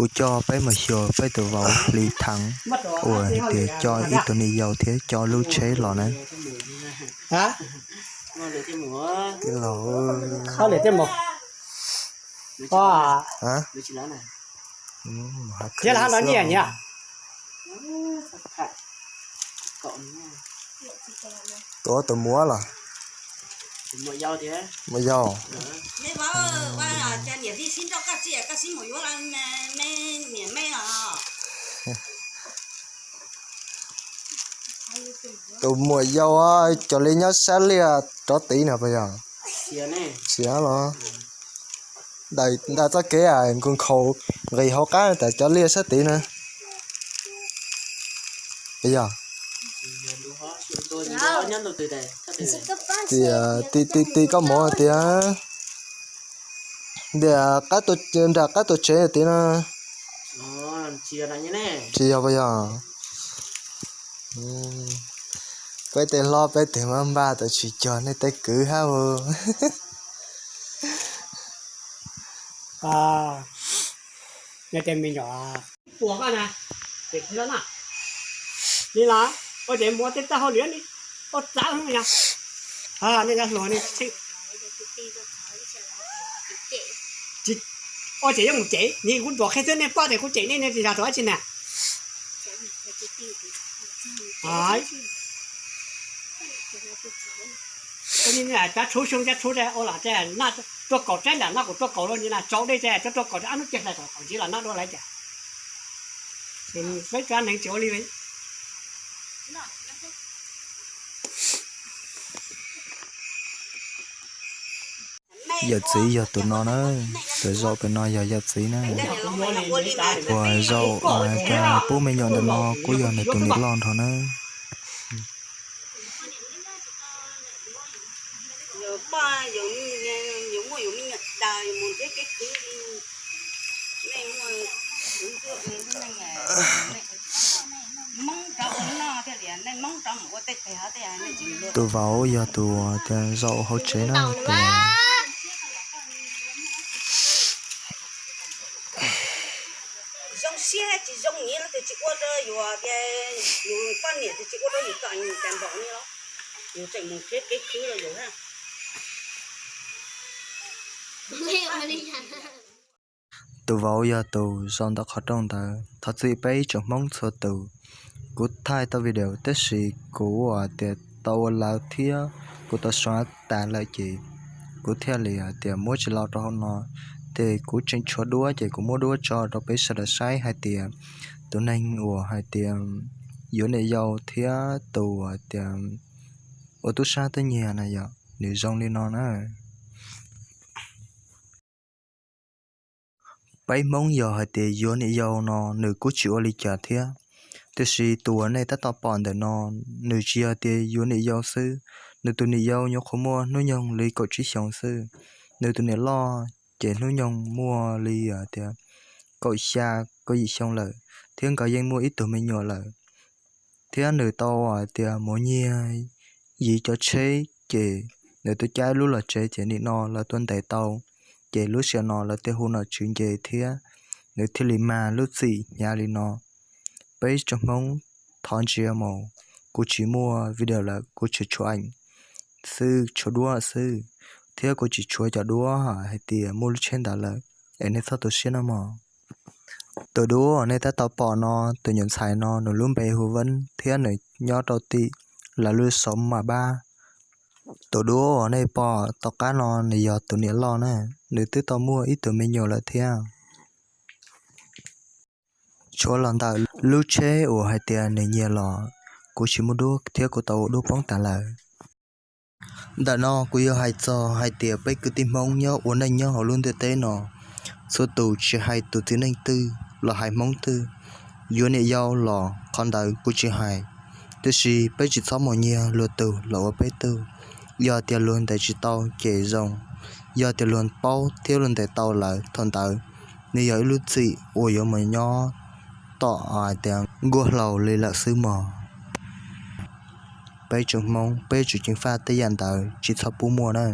Kuv coj peb mus xyuas peb tus vauv Hli Thaj uas hais tias coj ib tug niam yau thiab coj lub tsheb los na. Tus tus muam los? Muam yau. Tus muam yau cov li nyob sab liaj rov tid no puas yog? Tsis yog los? Daim txoj kev nkhaus nqis hauv qab tas cov liaj sab tid na. Puas yog? Tias ti ti koj mus tias, tias nram qab tua tsev tid no. Tsis yog puas yog? Peb tej hlob peb tej mab npaj tas tsis cog nej tej kwv hab. Nej tej me nyuam, ua koj na, li los, ua ces mus ua tej txoj hauj lwm ni, ua txav yog, nej cov hluas ni, ua ces yuav mus cev, kuv ntuas qhia xwb, nej pom tias kuv cem nej, nej tsis zam rau dab tsi na. Cov tshub xyoo cov tshub ua los, tuaj kaum tsaib nram no kuv tuaj kaum los, ntsib na tsau dej, tuaj kaum ab hnub ceg hlais kom ntsib los noj dua lawm cas. Peb cov neeg tsis ua li. Yawm txiv yog tus no na, tus zaum pem no yog yawm txiv na. Tus zaum pub me nyuam ntawm no kuj yog nws tus niam loj nrho na. Tus vauv yog tus tias zaum hauv tsev na, tus zoo siab tsis zoo nyiav los tus tsis ua rau yus tias yus poj niam tus tsis ua rau yus txom nyem cas npaum li los yus tseem mus qhia kev khwv los yus. Tus vauv yog tus zaum ntawm qhov rooj ntawd. Thov txim peb ib tsoom Hmoob txhua tus, kuv thaij tau video tab sis kuv ua tias tau ua lawv thiab kuv tau so tas lawm ces kuv thiaj li hais tias muab tsis los rau hauv no. Ces kuv tseem tshuav duab ces kuv muab duab tso rau peb sawv daws saib hais tias tus neeg uas hais tias yuav niam yau thiab tus hais tias ua tub sab twb nyiag na yom, nws zoo li no na. Peb Hmoob yog hais tias yuav niam yau no nws kuj tsis ua li cas thiab, tiam sis tus uas nej tab tom pom ntawm no, nws tsis yog tias yuav niam yau xwb, nws tus niam yau nyuam qhuav muaj hnub nyoog li kaum tsib xyoos xwb, nws tus niam loj ces hnub nyoog muaj li tias kaum xya kaum yim xyoo lawm, thiab nkawd yeej muaj ib tug me nyuam lawm. Thiab nws tau hais tias mus nyiag yim cov tsheb ces nws twb caij lub los tsev ces nim no lawv tuaj ntes tau, ces lub sij hawm no lawv thiaj hu nom tswv nce thiab nws thiaj li mag lub txim hnyav li no. Peb tsoom Hmoob thov ntsia mus, kuv tsis muaj video lawm, kuv tsuas tshuav eem xwb, tshuav duab xwb, thiab kuv tsis tshuav cov duab hais tias muaj lub tsheb ntawd lawm, es nej txhob tu siab nawb mog. Tus duab uas nej tab tom pom no, tus nyuam ntxhais no nws lub npe hu Veeb thiab nws nyob rau tim lawv lub xov Maj Pab. Tus duab uas nej pom tom qab no nws yog tus niam loj na, nws twb tau muaj ib tug me nyuam lawm thiab. Tshuav los ntawm lub tsheb uas hais tias nws nyiag los, kuv tsis muaj duab thiab kuv tau ua duab poob tas lawm. Ntawm no kuv yuav hais txog hais tias peb kwv tij Hmoob nyob ua neej nyob hauv lub ntiaj teb no, txhua tus tsis hais tus txiv neej twg los hais Hmoob twg, yuav niam yau los qhov ntawd kuv tsis hais, tiam sis peb tsis txhob mus nyiag luag tug los ua peb tug. Yog tias luag ntes tsis tau ces zoo, yog tias luag paub thiab luag ntes tau lawm thaum ntawd, nws yog ib lub txim uas yuav mus nyob tom hais tias nkuaj hlau li lawm xwb mog. Peb tsoom Hmoob peb yuav tsum ceev faj tej yam ntawd tsis txhob pub muaj na.